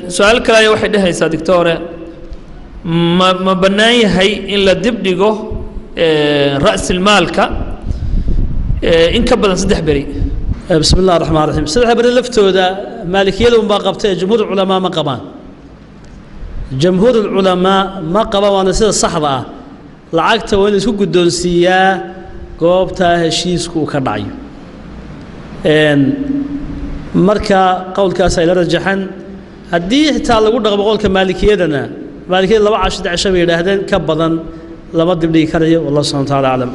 Su-aal kale ayaa waxay dhehaysaa, doctore, ma bannaan yahay in la dib dhigo ra'silmaalka in ka badan 3 beri? Bismi illah raxmaan raxiim. 3 beri laftooda maalikiyada unbaa qabta ee jumhuur culamaa ma qabaan, jamhuur culamaa ma qabaan, waana sida saxda ah. Lacagta waa in la isku guddoonsiiyaa goobtaa heshiisku uu ka dhacayo. Marka qowlkaas ay la rajaxan. Haddii xitaa lagu dhaqmo qowlka maalikiyadana, maalikiyada 2 casho 3 casho bay yidhaahdeen, ka badan lama dibdhigi karayo. Wallahu subxana wa taala aclam.